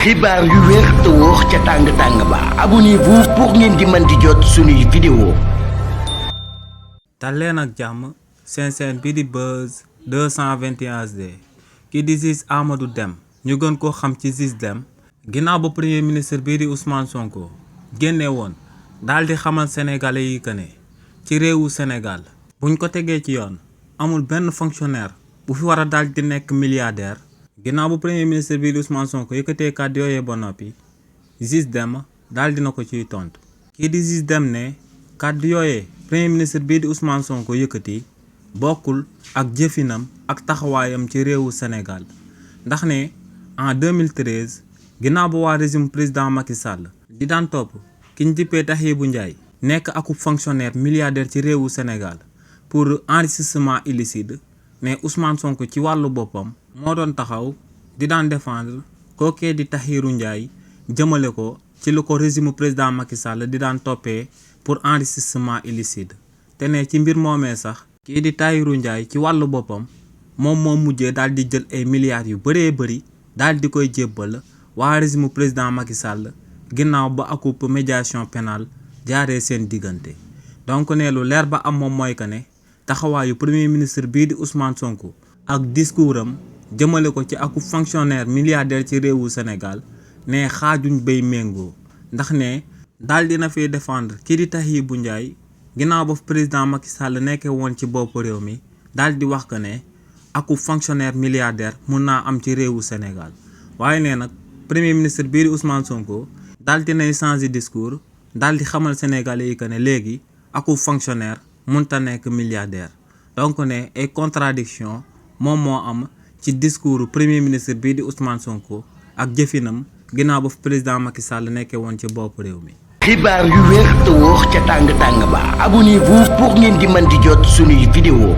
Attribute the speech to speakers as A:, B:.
A: xibaar yu wér te wóor ca tàng ba abonnez-vous pour ngeen di mën di jot suñuy vidéo.
B: dal leen ak jàmm seen bi di Buzz 221 HD ki di Ziz Amadou Dème ñu gën koo xam ci Ziz Dème ginnaaw ba premier ministre bii di Ousmane Sonko génne woon daal di xamal sénégalais yi que ne ci réewu Sénégal buñ ko tegee ci yoon amul benn fonctionnaire bu fi war a daal di nekk milliardaire. ginnaaw bu premier ministre bii di Ousmane Sonko yëkkatee kàddu yooyee ba noppi Ziz Dème daal dina ko ciy tontu kii di Ziz Dème ne kàddu yooyee premier ministre bii di Ousmane Sonko yëkkati bokkul ak jëfinam ak taxawaayam ci réewu Sénégal ndax ne en 2013 ginnaaw ba waa régime président Macky Sall di daan topp ki ñu dippee Tahibou Ndiaye nekk akub fonctionnaire milliardaire ci réewu Sénégal pour enrichissement illicite ne Ousmane Sonko ci wàllu boppam moo doon taxaw di daan défendre kookee di Tahirou Ndiaye jëmale ko ci lu ko régime président Macky Sall di daan toppee pour enrichissement illicite te ne ci mbir moomee sax kii di Tahirou Ndiaye ci wàllu boppam moom mujjee daal di jël ay milliards yu bëree bëri daal di koy jébbal waa régime président Macky Sall ginnaaw ba akub médiation pénale jaaree seen diggante donc ne lu leer ba am moom mooy que ne taxawaayu premier ministre bii di Ousmane Sonko ak discours am jëmale ko ci akub fonctionnaire milliardaire ci réewu Sénégal ne xaajuñ bay méngoo ndax ne daal dina fi défendre kii di Tahibou Ndiaye ginnaaw ba président Macky Sall nekkee woon ci bopp réew mi daal di wax que ne akub fonctionnaire milliardaire mun naa am ci réewu Sénégal waaye ne nag premier ministre bii di Ousmane Sonko daal dinay changer discours daal di xamal Sénégalais yi que ne léegi akub fonctionnaire munta nekk milliardaire donc ne ay contradiction moom moo am ci discours premier ministre bii di Ousmane Sonko ak jëfinam ginnaaw ba président Macky Sall nekkee woon ci bopp réew mi.
A: xibaar yu wér te wóor ca tàng ba abonnez-vous pour ngeen di mën di jot suñuy vidéo.